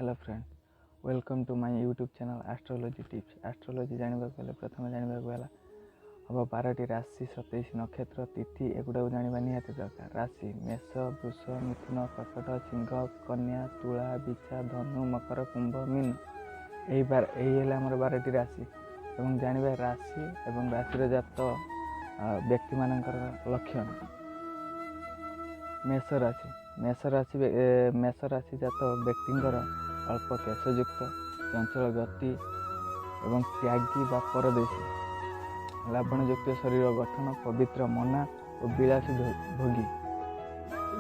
Hello friend, welcome to my YouTube channel Astrology Tips. Astrology ଜାଣିବାକୁ ହେଲେ ପ୍ରଥମେ ଜାଣିବାକୁ ହେଲା ହେବ 12ଟି ରାଶି, 27 ନକ୍ଷତ୍ର, ତିଥି, ଏଗୁଡ଼ାକୁ ଜାଣିବା ନିହାତି ଦରକାର। ରାଶି: ମେଷ, ବୃଷ, ମିଥୁନ, କର୍କଟ, ସିଂହ, କନ୍ୟା, ତୁଳା, ବିଛା, ଧନୁ, ମକର, କୁମ୍ଭ, ମୀନ। ଏହି ହେଲା ଆମର 12ଟି ରାଶି ଏବଂ ଜାଣିବା ରାଶି ଏବଂ ରାଶିର ଜାତ ବ୍ୟକ୍ତିମାନଙ୍କର ଲକ୍ଷଣ। ମେଷ ରାଶି। ମେଷ ରାଶି, ମେଷ ରାଶି ଜାତ ବ୍ୟକ୍ତିଙ୍କର ଅଳ୍ପ କେଶଯୁକ୍ତ, ଚଞ୍ଚଳ ଗତି ଏବଂ ତ୍ୟାଗୀ ବା ପରଦେଶୀ, ଲାବଣ୍ୟଯୁକ୍ତ ଶରୀର ଗଠନ, ପବିତ୍ର ମନା ଓ ବିଳାସୀ ଭୋଗୀ।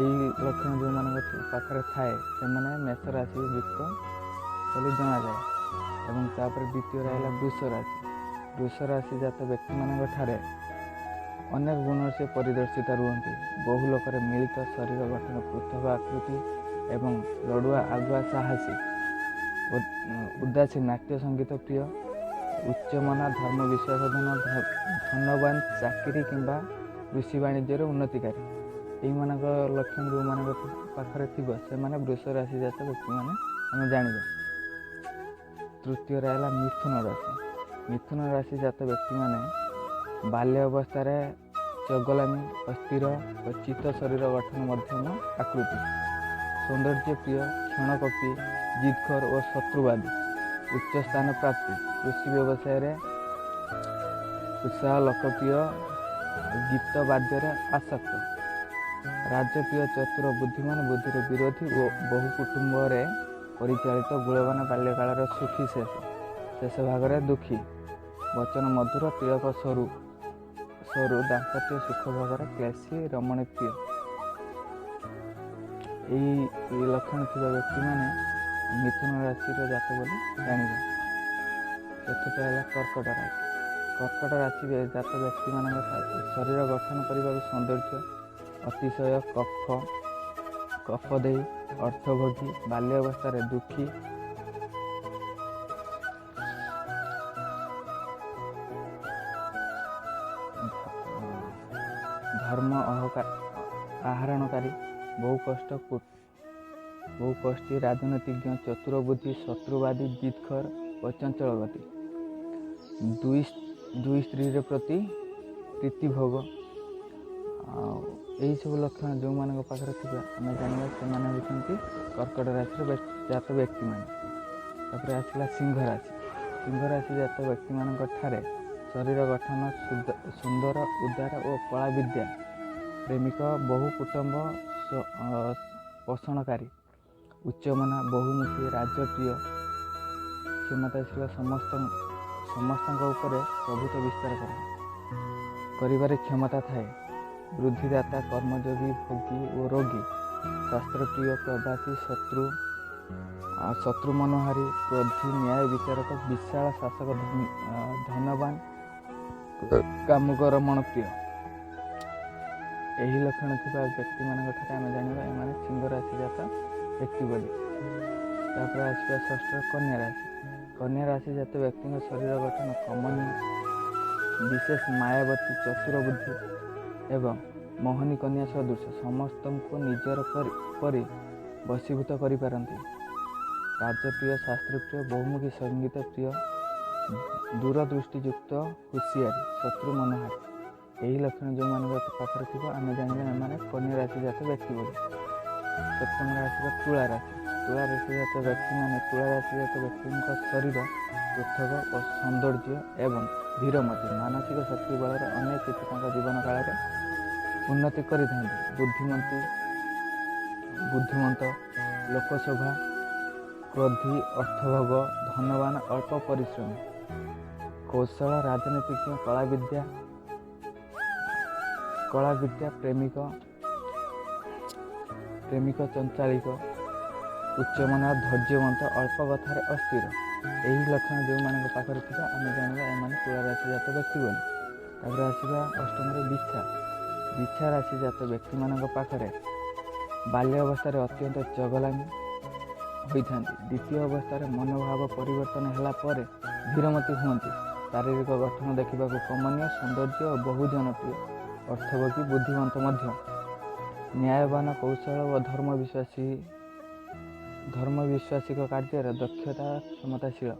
ଏହି ଲକ୍ଷଣ ଯେଉଁମାନଙ୍କ ପାଖରେ ଥାଏ, ସେମାନେ ମେଷ ରାଶି ଯୁକ୍ତ ବୋଲି ଜଣାଯାଏ। ଏବଂ ତାପରେ ଦ୍ୱିତୀୟ ରହିଲା ବୃଷ ରାଶି। ବୃଷ ରାଶି ଜାତ ବ୍ୟକ୍ତିମାନଙ୍କ ଠାରେ ଅନେକ ଗୁଣରେ ସେ ପରିଦର୍ଶିତ ରୁହନ୍ତି। ବହୁ ଲୋକରେ ମିଳିତ ଶରୀର ଗଠନ, ପୃଥକ ଆକୃତି ଏବଂ ଲଢ଼ୁଆ, ଆଗୁଆ, ସାହସୀ, ଉଦାସୀ, ନାଟ୍ୟ ସଙ୍ଗୀତ ପ୍ରିୟ, ଉଚ୍ଚମନା, ଧର୍ମ ବିଶ୍ୱାସଧନ, ଧନବାନ, ଚାକିରି କିମ୍ବା କୃଷି ବାଣିଜ୍ୟରେ ଉନ୍ନତିକାରୀ। ଏଇମାନଙ୍କ ଲକ୍ଷଣ ଯେଉଁମାନଙ୍କ ପାଖରେ ଥିବ, ସେମାନେ ବୃଷ ରାଶି ଜାତ ବ୍ୟକ୍ତିମାନେ ଆମେ ଜାଣିବା। ତୃତୀୟରେ ହେଲା ମିଥୁନ ରାଶି। ମିଥୁନ ରାଶି ଜାତ ବ୍ୟକ୍ତିମାନେ ବାଲ୍ୟ ଅବସ୍ଥାରେ ଚଗଲାମି, ଅସ୍ଥିର ଓ ଚିତ୍ତ, ଶରୀର ଗଠନ ମଧ୍ୟମ ଆକୃତି, ସୌନ୍ଦର୍ଯ୍ୟ ପ୍ରିୟ, କ୍ଷଣକୋପୀ, ଜିଦଖୋର ଓ ଶତ୍ରୁବାଦୀ, ଉଚ୍ଚ ସ୍ଥାନ ପ୍ରାପ୍ତି, କୃଷି ବ୍ୟବସାୟରେ ଉତ୍ସାହ, ଲୋକପ୍ରିୟ, ଗୀତ ବାଦ୍ୟରେ ଆସକ୍ତ, ରାଜପ୍ରିୟ, ଚତୁର, ବୁଦ୍ଧିମାନ, ବୁଦ୍ଧିର ବିରୋଧୀ ଓ ବହୁ କୁଟୁମ୍ବରେ ପରିଚାଳିତ, ଗୁଣବାନ, ବାଲ୍ୟକାଳର ସୁଖୀ, ଶେଷ ଭାଗରେ ଦୁଃଖୀ, ବଚନ ମଧୁର, ତିଳକ ସରୁ ସରୁ, ଦାମ୍ପତ୍ୟ ସୁଖ ଭୋଗରେ କ୍ଲେଶୀ, ରମଣୀ ପ୍ରିୟ। ଏହି ଲକ୍ଷଣ ଥିବା ବ୍ୟକ୍ତିମାନେ ମିଥୁନ ରାଶିର ଜାତ ବୋଲି ଜାଣିବା। ଚତୁର୍ଥ ହେଲା କର୍କଟ ରାଶି। କର୍କଟ ରାଶି ଜାତ ବ୍ୟକ୍ତିମାନଙ୍କ ଶରୀର ଗଠନ କରିବାକୁ ସୌନ୍ଦର୍ଯ୍ୟ ଅତିଶୟ, କଫ ଦେଇ, ଅର୍ଥଭୋଗୀ, ବାଲ୍ୟ ଅବସ୍ଥାରେ ଦୁଃଖୀ, ଧର୍ମ ଆହରଣକାରୀ, ବହୁ କଷ୍ଟି, ରାଜନୀତିଜ୍ଞ, ଚତୁର ବୁଦ୍ଧି, ଶତ୍ରୁବାଦୀ, ଜିଦଖୋର ଓ ଚଞ୍ଚଳ ଗତି, ଦୁଇ ସ୍ତ୍ରୀର ପ୍ରତି ପ୍ରୀତିଭୋଗ। ଆଉ ଏହିସବୁ ଲକ୍ଷଣ ଯେଉଁମାନଙ୍କ ପାଖରେ ଥିବ, ଆମେ ଜାଣିବା ସେମାନେ ହେଉଛନ୍ତି କର୍କଟ ରାଶିର ଜାତ ବ୍ୟକ୍ତିମାନେ। ତାପରେ ଆସିଲା ସିଂହ ରାଶି। ସିଂହ ରାଶି ଜାତ ବ୍ୟକ୍ତିମାନଙ୍କ ଠାରେ ଶରୀର ଗଠନ ସୁନ୍ଦର, ଉଦାର ଓ କଳାବିଦ୍ୟା ପ୍ରେମିକ, ବହୁ କୁଟୁମ୍ବ ପୋଷଣକାରୀ, ଉଚ୍ଚମନା, ବହୁମୁଖୀ, ରାଜପ୍ରିୟ, କ୍ଷମତାଶୀଳ, ସମସ୍ତଙ୍କ ଉପରେ ପ୍ରଭୁତ୍ୱ ବିସ୍ତାର କରିବାରେ କ୍ଷମତା ଥାଏ, ବୃଦ୍ଧିଦାତା, କର୍ମଯୋଗୀ, ଭୋଗୀ ଓ ରୋଗୀ, ଶାସ୍ତ୍ରପ୍ରିୟ, ପ୍ରବାସୀ, ଶତ୍ରୁ ମନୋହାରୀ, କ୍ରୋଧୀ, ନ୍ୟାୟ ବିଚାରକ, ବିଶାଳ ଶାସକ, ଧନବାନ, କାମୁକ, ରମଣପ୍ରିୟ। ଏହି ଲକ୍ଷଣ ଥିବା ବ୍ୟକ୍ତିମାନଙ୍କ ଠାରେ ଆମେ ଜାଣିବା ଏମାନେ ସିଂହ ରାଶି ଜାତ ବ୍ୟକ୍ତି ବୋଲି। ତାପରେ ଆସିବା ଷଷ୍ଠ କନ୍ୟା ରାଶି। କନ୍ୟା ରାଶି ଜାତ ବ୍ୟକ୍ତିଙ୍କ ଶରୀର ଗଠନ କମନୀୟ, ବିଶେଷ ମାୟାବତୀ, ଚତୁର ବୁଦ୍ଧି ଏବଂ ମୋହନୀ କନ୍ୟା ସଦୃଶ, ସମସ୍ତଙ୍କୁ ନିଜର ପରି ବଶୀଭୂତ କରିପାରନ୍ତି, ରାଜପ୍ରିୟ, ଶାସ୍ତ୍ରପ୍ରିୟ, ବହୁମୁଖୀ, ସଙ୍ଗୀତ ପ୍ରିୟ, ଦୂରଦୃଷ୍ଟିଯୁକ୍ତ, ହୁସିଆରୀ, ଶତ୍ରୁ ମନୋହାରୀ। ଏହି ଲକ୍ଷଣ ଯେଉଁମାନଙ୍କ ପାଖରେ ଥିବ, ଆମେ ଜାଣିବା ଏମାନେ କନ୍ୟା ରାଶି ଜାତ ବ୍ୟକ୍ତି ବୋଲି। ସପ୍ତମରେ ଆସିବା ତୁଳା ରାଶି। ତୁଳା ରାଶି ଜାତ ବ୍ୟକ୍ତିମାନେ, ତୁଳା ରାଶି ଜାତ ବ୍ୟକ୍ତିଙ୍କ ଶରୀର ପୃଥକ ଓ ସୌନ୍ଦର୍ଯ୍ୟ ଏବଂ ଧୀରମତି, ମାନସିକ ଶକ୍ତି ବଳରେ ଅନେକ କିଛି ତାଙ୍କ ଜୀବନ କାଳରେ ଉନ୍ନତି କରିଥାନ୍ତି। ବୁଦ୍ଧିମନ୍ତ, ଲୋକଶୋଭା, କ୍ରୋଧୀ, ଅର୍ଥଭୋଗ, ଧନବାନ, ଅଳ୍ପ ପରିଶ୍ରମୀ, କୌଶଳ, ରାଜନୀତିଜ୍ଞ, କଳାବିଦ୍ୟା ପ୍ରେମିକ, ଚଞ୍ଚାଳିକ, ଉଚ୍ଚମନା, ଧୈର୍ଯ୍ୟବନ୍ତ, ଅଳ୍ପ କଥାରେ ଅସ୍ଥିର। ଏହି ଲକ୍ଷଣ ଯେଉଁମାନଙ୍କ ପାଖରେ ଥିବ, ଆମେ ଜାଣିବା ଏମାନେ ତୁଳା ରାଶି ଜାତ ବ୍ୟକ୍ତି ବୋଲି। ତାପରେ ଆସିବା ଅଷ୍ଟମରେ ବିଛା। ବିଛା ରାଶି ଜାତ ବ୍ୟକ୍ତିମାନଙ୍କ ପାଖରେ ବାଲ୍ୟ ଅବସ୍ଥାରେ ଅତ୍ୟନ୍ତ ଚଗଲାମି ହୋଇଥାନ୍ତି। ଦ୍ୱିତୀୟ ଅବସ୍ଥାରେ ମନୋଭାବ ପରିବର୍ତ୍ତନ ହେଲା ପରେ ଧୀରମତି ହୁଅନ୍ତି। ଶାରୀରିକ ଗଠନ ଦେଖିବାକୁ କମନୀୟ, ସୌନ୍ଦର୍ଯ୍ୟ ଓ ବହୁ ଜନପ୍ରିୟ, ଅର୍ଥଭୋଗୀ, ବୁଦ୍ଧିମନ୍ତ ମଧ୍ୟ, ନ୍ୟାୟବାନ, କୌଶଳ ଓ ଧର୍ମ ବିଶ୍ୱାସୀ। ଧର୍ମ ବିଶ୍ୱାସିକ କାର୍ଯ୍ୟରେ ଦକ୍ଷତା କ୍ଷମତାଶୀଳ,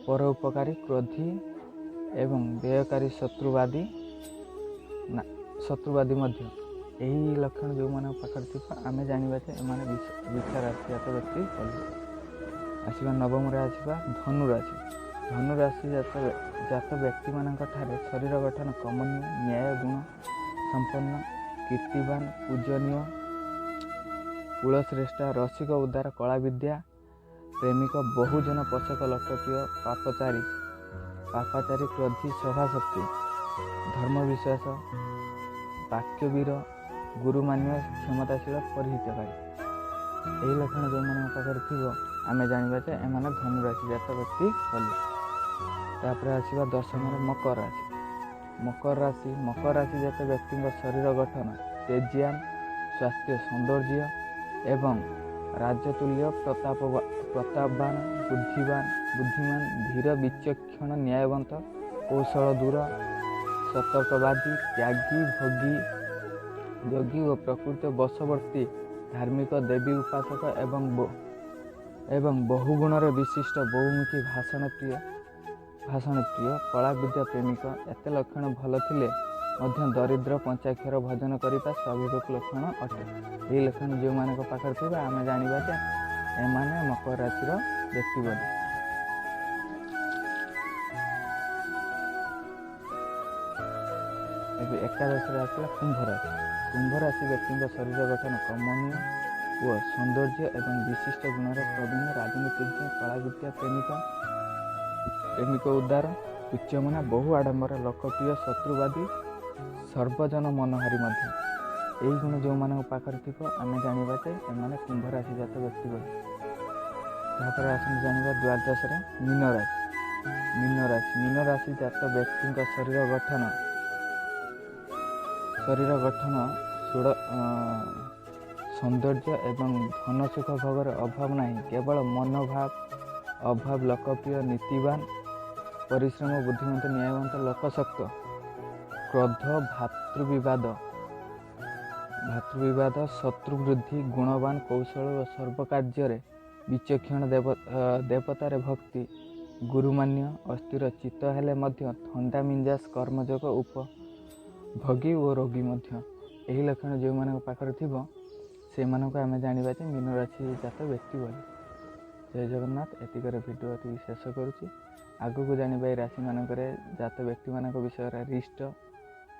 ପରୋପକାରୀ, କ୍ରୋଧୀ ଏବଂ ବ୍ୟୟକାରୀ, ଶତ୍ରୁବାଦୀ ମଧ୍ୟ। ଏହି ଲକ୍ଷଣ ଯେଉଁମାନଙ୍କ ପାଖରେ ଥିବ ଆମେ ଜାଣିବା ଯେ ଏମାନେ ବିଛା ରାଶି ଜାତ ବ୍ୟକ୍ତି ବୋଲି। ଆସିବା ନବମରେ, ଆସିବା ଧନୁରାଶି। ଧନୁରାଶି ଜାତ ବ୍ୟକ୍ତିମାନଙ୍କ ଠାରେ ଶରୀର ଗଠନ କମନୀୟ, ନ୍ୟାୟ ଗୁଣ ସମ୍ପନ୍ନ, କୀର୍ତ୍ତିବାନ, ପୂଜନୀୟ, କୁଳଶ୍ରେଷ୍ଠ, ରସିକ, ଉଦାର, କଳାବିଦ୍ୟା ପ୍ରେମିକ, ବହୁଜନ ପୋଷକ, ଲୋକପ୍ରିୟ, ପାପାଚାରୀ, କ୍ରୋଧୀ, ସଭାଶକ୍ତି, ଧର୍ମ ବିଶ୍ୱାସ, ବାକ୍ୟବୀର, ଗୁରୁମାନ୍ୟ, କ୍ଷମତାଶୀଳ, ପରିହିତକାରୀ। ଏହି ଲକ୍ଷଣ ଯେଉଁମାନଙ୍କ ପାଖରେ ଥିବ ଆମେ ଜାଣିବା ଯେ ଏମାନେ ଧନୁରାଶି ଜାତ ବ୍ୟକ୍ତି ବୋଲି। ତାପରେ ଆସିବା ଦଶମରେ ମକର ରାଶି। ମକର ରାଶି ଜାତ ବ୍ୟକ୍ତିଙ୍କ ଶରୀର ଗଠନ ତେଜିଆନ, ସ୍ୱାସ୍ଥ୍ୟ ସୌନ୍ଦର୍ଯ୍ୟ ଏବଂ ରାଜତୁଲ୍ୟ, ପ୍ରତାପବାନ, ବୁଦ୍ଧିମାନ, ଧୀର, ବିଚକ୍ଷଣ, ନ୍ୟାୟବନ୍ତ, କୌଶଳ ଦୂର, ସତର୍କବାଦୀ, ତ୍ୟାଗୀ, ଭୋଗୀ, ଯୋଗୀ ଓ ପ୍ରକୃତ ବଶବର୍ତ୍ତୀ, ଧାର୍ମିକ, ଦେବୀ ଉପାସକ ଏବଂ ବହୁଗୁଣରେ ବିଶିଷ୍ଟ, ବହୁମୁଖୀ, ଭାଷଣପ୍ରିୟ, କଳାବିଦ୍ୟା ପ୍ରେମିକ। ଏତେ ଲକ୍ଷଣ ଭଲ ଥିଲେ ମଧ୍ୟ ଦରିଦ୍ର, ପଞ୍ଚାକ୍ଷର ଭଜନ କରିବା ସ୍ୱାଭାବିକ ଲକ୍ଷଣ ଅଟେ। ଏହି ଲକ୍ଷଣ ଯେଉଁମାନଙ୍କ ପାଖରେ ଥିବ ଆମେ ଜାଣିବା ଯେ ଏମାନେ ମକର ରାଶିର ବ୍ୟକ୍ତି ବୋଲି। ଏବେ ଏକାଦଶରେ ଆସିଲା କୁମ୍ଭ ରାଶି। କୁମ୍ଭ ରାଶି ବ୍ୟକ୍ତିଙ୍କ ଶରୀର ଗଠନ କମନୀୟ ଓ ସୌନ୍ଦର୍ଯ୍ୟ ଏବଂ ବିଶିଷ୍ଟ ଗୁଣର ପ୍ରବୀଣ, ରାଜନୀତିଜ୍ଞ, କଳାବିଦ୍ୟା ପ୍ରେମିକ, ଉଦାର, ଉଚ୍ଚମନା, ବହୁ ଆଡ଼ମ୍ବର, ଲୋକପ୍ରିୟ, ଶତ୍ରୁବାଦୀ, ସର୍ବଜନ ମନୋହାରୀ ମଧ୍ୟ। ଏହି ଗୁଣ ଯେଉଁମାନଙ୍କ ପାଖରେ ଥିବ ଆମେ ଜାଣିବା ଯେ ଏମାନେ କୁମ୍ଭ ରାଶି ଜାତ ବ୍ୟକ୍ତି ବୋଲି। ତାପରେ ଆସନ୍ତୁ ଜାଣିବା ଦ୍ୱାଦଶରେ ମୀନ ରାଶି। ମୀନ ରାଶି ଜାତ ବ୍ୟକ୍ତିଙ୍କ ଶରୀର ଗଠନ ସୌନ୍ଦର୍ଯ୍ୟ ଏବଂ ଧନ ସୁଖ ଭୋଗର ଅଭାବ ନାହିଁ, କେବଳ ମନୋଭାବ ଅଭାବ, ଲୋକପ୍ରିୟ, ନୀତିବାନ, ପରିଶ୍ରମ, ବୁଦ୍ଧିମନ୍ତ, ନ୍ୟାୟବନ୍ତ, ଲୋକଶକ୍ତ, କ୍ରୋଧ, ଭାତୃବିବାଦ, ଶତ୍ରୁବୃଦ୍ଧି, ଗୁଣବାନ, କୌଶଳ ଓ ସର୍ବକାର୍ଯ୍ୟରେ ବିଚକ୍ଷଣ, ଦେବତାରେ ଭକ୍ତି, ଗୁରୁମାନ୍ୟ, ଅସ୍ଥିର ଚିତ୍ତ ହେଲେ ମଧ୍ୟ ଥଣ୍ଡା ମିଞ୍ଜାସ, କର୍ମଯୋଗ, ଉପଭୋଗୀ ଓ ରୋଗୀ ମଧ୍ୟ। ଏହି ଲକ୍ଷଣ ଯେଉଁମାନଙ୍କ ପାଖରେ ଥିବ ସେମାନଙ୍କୁ ଆମେ ଜାଣିବା ଯେ ମୀନ ରାଶି ଜାତ ବ୍ୟକ୍ତି ବୋଲି। ଜୟ ଜଗନ୍ନାଥ। ଏତିକରେ ଭିଡ଼ିଓଟି ଶେଷ କରୁଛି। ଆଗକୁ ଜାଣିବା ଏହି ରାଶିମାନଙ୍କରେ ଜାତ ବ୍ୟକ୍ତିମାନଙ୍କ ବିଷୟରେ ରିଷ୍ଟ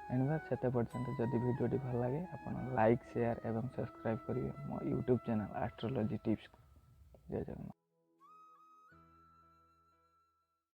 ଜାଣିବା। ସେତେ ପର୍ଯ୍ୟନ୍ତ ଯଦି ଭିଡ଼ିଓଟି ଭଲ ଲାଗେ ଆପଣ ଲାଇକ୍, ସେୟାର ଏବଂ ସବସ୍କ୍ରାଇବ୍ କରିବେ ମୋ ୟୁଟ୍ୟୁବ୍ ଚ୍ୟାନେଲ୍ ଆଷ୍ଟ୍ରୋଲୋଜି ଟିପ୍ସକୁ। ଜୟ ଜଗନ୍ନାଥ।